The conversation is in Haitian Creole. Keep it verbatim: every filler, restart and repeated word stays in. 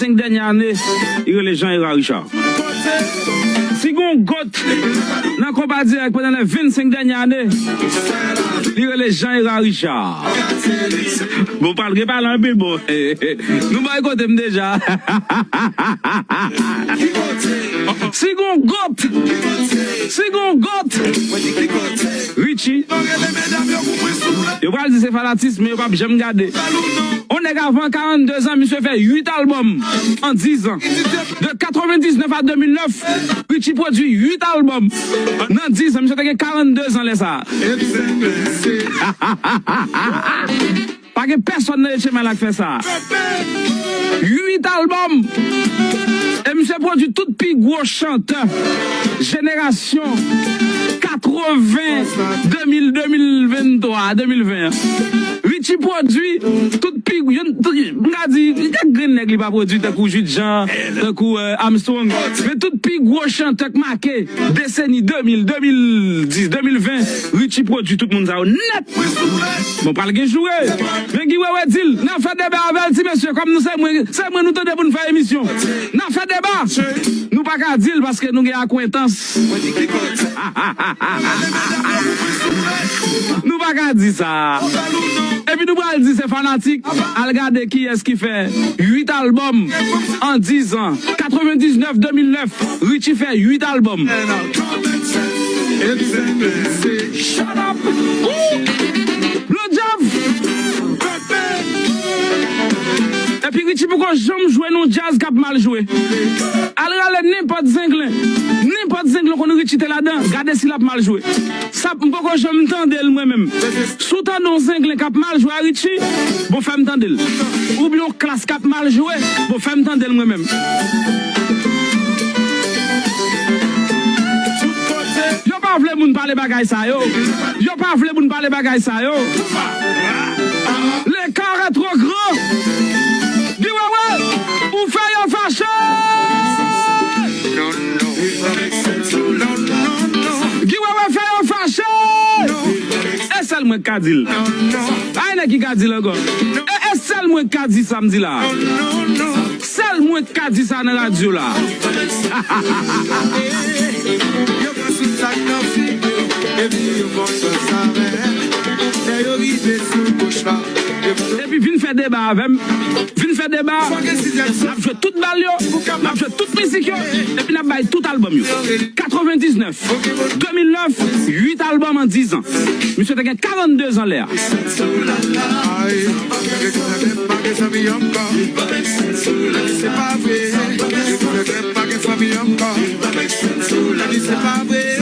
vennsenk dènye ane, li rele Jean Hérard Richard. Si gon got nan konpa dirèk pandan lè vennsenk dènye ane, li rele Jean Hérard Richard. Bon, pral gen pale anpil, bon. Nou bay kote m deja. Si gon got, si gon got, Richie. Yo pral di se fanatism, men yo p ap janm gade. On nèg avan karannde zan, misye fè uit albòm an diz an. De katrevenndiznèf a de mil nèf, Richie pwodui uit albòm. Nan diz an, misye te gen karannde zan lè sa a. Pa gen pèsòn nan Etchemin la k fè sa. Uit albòm. E misye pwodui tout pi gwo chantè jenerasyon katreven, de mil, de mil venntwa, de mil ven an. Richie pwodui tout pi, youn, tout, m ka di, kèk grenn nèg li pa pwodui, tankou Jude Jean, tankou, eh, Armstrong. Men tout pi gwo chantè k make deseni de mil, de mil dis, de mil ven, Richie pwodui tout moun sa yo nèt. Bon, pral gen joure. Men Guy Wewe di l, n a fè deba avè l, ti mesye, kòm nou se mwen, se mwen nou tande pou n fè emisyon. N a fè deba. Nou pa ka di l paske nou gen akwentans. Nou pa ka di sa. Epi nou pral di se fanatik. Al gade kiyès ki fè uit albòm an diz an. Katrevendiznèf, de mil nèf, Richie fè uit albòm. Shut up! Blowjob! Epi Richie poko janm jwe nan djaz k ap mal jwe. Al rale nenpòt zenglen. Nenpòt zenglen konn Richie te ladan. Gade si l ap mal jwe. Sa, m poko janm tande l mwen menm. Si w tande yon zenglen k ap mal jwe a Richie, bon, fè m tande l. Oubyen yon klas k ap mal jwe, bon, fè m tande l mwen menm. Yo pa vle moun pale bagay sa yo. Yo pa vle moun pale bagay sa yo. L'écart est trop grand. Guy Wewe, ou fè yo fache. Guy Wewe fè yo fache. E sèl mwen k ka di l. Pa gen nèg ki ka di l ankò. E, e sèl mwen k ka di sa m di la. Sèl mwen k ka di sa nan radyo la. Yo pran sou sak nan figi, epi yo fè yon sans avè. Lè yo rive sou bouch la, yo Epi vin fè deba avè m. Vin fè deba. N ap jwe tout bal yo. N ap jwe tout mizik yo. Epi n ap bay tout albòm yo. Katrevendiznèf, de mil nèf, uit albòm an diz an. Misye te gen karannde zan lè a. Ay, pa gen zanmi ankò. Se pa vre. Pa gen fanmi ankò. Se pa vre.